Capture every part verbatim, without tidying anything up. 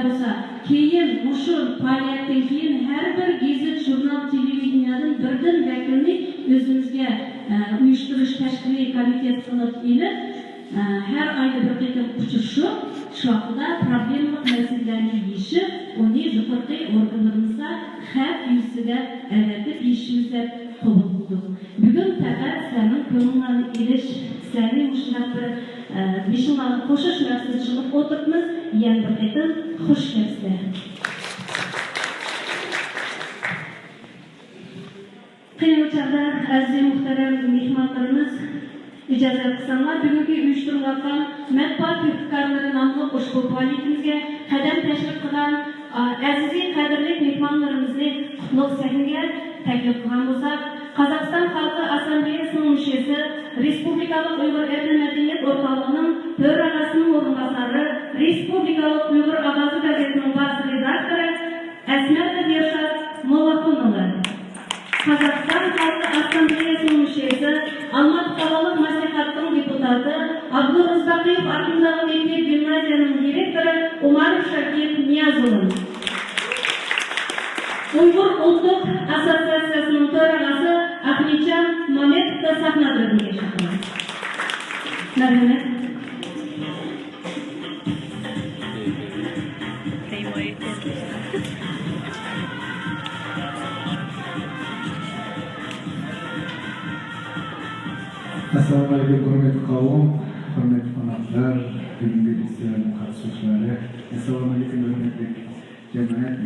بولسا، كېيىن مۇشۇ پائالىيەتتىن كېيىن ھەر بىر گېزىت، ژۇرنال، تېلېۋىدېنىيەدىن بىردىن ۋەكىلنى ئۆزىمىزگە، ئە، ئۇيۇشتۇرۇش تەشكىلىي كومىتېت قىلىپ ئېلىپ، ئە، ھەر ئايدا بىر قېتىم ئۇچرىشىپ، شۇ ۋاقىتتا پروبلېمىلىق مەسىلىلەرنى يېشىپ، ئۇنى يۇقىرىقى ئورگانلىرىمىزغا خەت يۈزىسىدە ئەۋەتىپ يېشىشىمىز دەپ قوبۇل قىلدۇق. بۈگۈن پەقەت سىلەرنىڭ كۆڭلۈڭلارنى ئېلىش، سىلەرنى مۇشۇنداق بىر، ئە، بېشىڭلارنى قوشۇش مەقسىتىدە چىقىپ ئولتۇرۇپمىز. يەنە بىر قېتىم خۇش كەپسىلەر. قېنى، ئۇ چاغدا ئەزىز مۇھتەرەم مېھمانلىرىمىز، ئىجازەت قىلساڭلار، بۈگۈنكى ئۇيۇشتۇرۇلۇۋاتقان مەتبۇئات تۆھپىكارلىرى ناملىق ئۇشبۇ پائالىيىتىمىزگە قەدەم تەشرىپ قىلغان، ئا، ئەزىز قەدىرلىك مېھمانلىرىمىزنى قۇتلۇق سەھنىگە تەكلىپ قىلغان بولساق، قازاقىستان خەلقى ئاسسامبلېيەسىنىڭ مۇشۇسى، رېسپۇبلىكالىق ئۇيغۇر ئېركىن مەدەنىيەت ئورتاقلىقىنىڭ تۆرەلگۈسىنىڭ ئورۇنباسارى، رېسپۇبلىكالىق ئۇيغۇر ئاۋازى گازېتىنىڭ باش رېداكتورى ئەسمەت دىلشات موۋاخۇن ئۇلى. قازاقىستان خەلقى ئاسسامبلېيەسىنىڭ مۇشۇسى، ئالماتا قالالىق مەسلىھەتنىڭ دېپۇتاتى، ئابدۇرۇززاقىيېف ئاتىنىدىغى مەكتەپ گىمنازىيەنىڭ دىرېكتورى ئومارۇف شاكىر نىيازۇللا. ئۇيغۇر ئۇلتۇق ئاسسوتسىيەسىنىڭ تۆرەلگۈسى ئاخمەتجان مامەتوۋنى سەھنە تۆرىدىن تەكلىپ قىلىمىز. مەرھەمەت. ئەسسالامۇئەلەيكۇم، ھۆرمەتلىك قاۋۇم، ھۆرمەتلىك قوناقلار، بۈگۈنكى فېستىۋالنىڭ قاتنىشقۇچىلىرى. ئەسسالامۇئەلەيكۇم، ھۆرمەتلىك جەمئىيەت.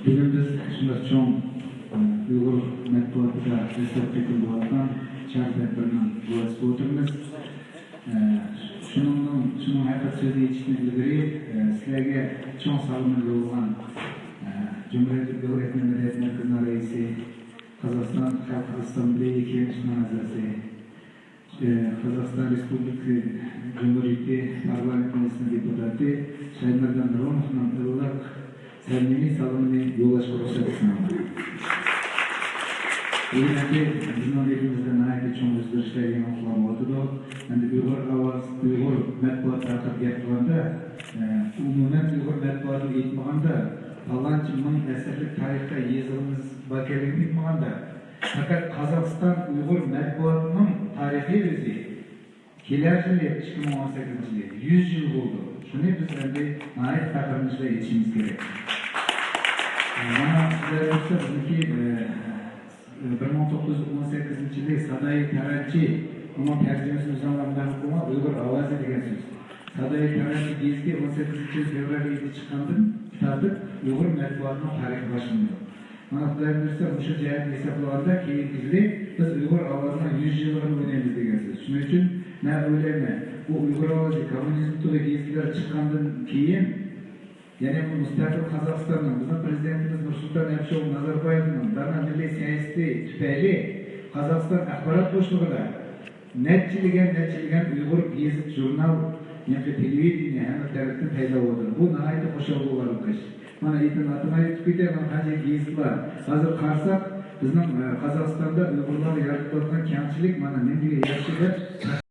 بۈگۈن بىز شۇنداق چوڭ، ئە، ئۇيغۇر مەتبۇئاتىدا دەسلەپكى قېتىم بولۇۋاتقان چاغ تەدبىرىنىڭ گۇۋاھچىسى بولۇپ تۇرىمىز. ئە، شۇنىڭنىڭ، شۇنىڭ ھەققىدە سۆزگە ئېچىشتىن ئىلگىرى، ئە، سىلەرگە چوڭ سالىمىنى يوللىغان، ئە، جۇمھۇرىيەت ئۇيغۇر ئېركىن مەدەنىيەت مەركىزىنىڭ رەئىسى، قازاقىستان خەلق ئاسسامبلېيە كېڭىشىنىڭ ئەزاسى، ئە، قازاقىستان رېسپۇبلىكىسى جۇمھۇرىيىتى پارلامېنت مەجلىسىنىڭ دېپۇتاتى شايمەردان نۇرۇموۋنىڭ ئىللىق سەمىمىي سالىمىنى يوللاشقا رۇخسەت قىلسىڭىز. بۈگۈن ئەمدى بىزنىڭ دەۋرىمىزدە ناھايىتى چوڭ ئۆزگىرىشلەر، يېڭىلىقلار بولۇۋاتىدۇ. ئەمدى ئۇيغۇر ئاۋازى، ئۇيغۇر مەتبۇئاتى ھەققىدە گەپ قىلغاندا، ئە، ئومۇمەن ئۇيغۇر مەتبۇئاتىنى ئېيتمىغاندا، پالانچە مىڭ ئەسىرلىك تارىختا يېزىقىمىز باركەنلىكىنى ئېيتمىغاندا، پەقەت قازاقىستان ئۇيغۇر مەتبۇئاتىنىڭ تارىخى ئۆزى كېلەر يىلى ئىككى مىڭ ئون سەككىزىنچى يىلى يۈز يىل بولىدۇ. شۇنى بىز ئەمدى ناھايىتى پەخىرلىنىش بىلەن ئېيتىشىمىز كېرەك. مانا سىلەر بىلسە بىزنىڭكى، ئە، ئە، بىر مىڭ توققۇز يۈز ئون سەككىزىنچى يىلى سادايى تارانچى، ئۇنىڭ تەرجىمىسىنى ئۆزۈڭلار مۇنداق ئوقۇڭلار، ئۇيغۇر ئاۋازى دېگەن سۆز. سادايى تارانچى گېزىتى ئون سەككىزىنچى يىل فېۋرال ئېيىدا چىققاندىن تارتىپ ئۇيغۇر مەتبۇئاتىنىڭ تارىخى باشلىنىدۇ. مانا خۇداي بۇيرۇسا، مۇشۇ جەھەتتىن ھېسابلىغاندا، كېيىنكى يىلى بىز ئۇيغۇر ئاۋازىنىڭ يۈز يىللىقىنى ئوينايمىز دېگەن سۆز. شۇنىڭ ئۈچۈن مەن ئويلايمەن، بۇ ئۇيغۇر ئاۋازى كوممۇنىزم تۈرى گېزىتلىرى چىققاندىن كېيىن، يەنى بۇ مۇستەقىل قازاقىستاننىڭ، بىزنىڭ پىرېزىدېنتىمىز نۇرسۇلتان ئەبىشوۋلۇ نازاربايېۋنىڭ دانا مىللىي سىياسىتى تۈپەيلى قازاقىستان ئاخبارات بوشلۇقىدا نەچچىلىگەن، نەچچىلىگەن ئۇيغۇر گېزىت، ژۇرنال، يەنى تېلېۋىدېنىيە ھەممە تەرەپتىن پەيدا بولدى. بۇ ناھايىتى خۇشال بولارلىق ئىش. مانا ئېتىن ئاتىماي ئۆتۈپ كېتەي، مانا قانچە گېزىت بار. ھازىر قارىساق، بىزنىڭ، ئە، قازاقىستاندا ئۇيغۇرلارغا يارىتىلىۋاتقان كەڭچىلىك مانا نېمىگە ياخشى دەپ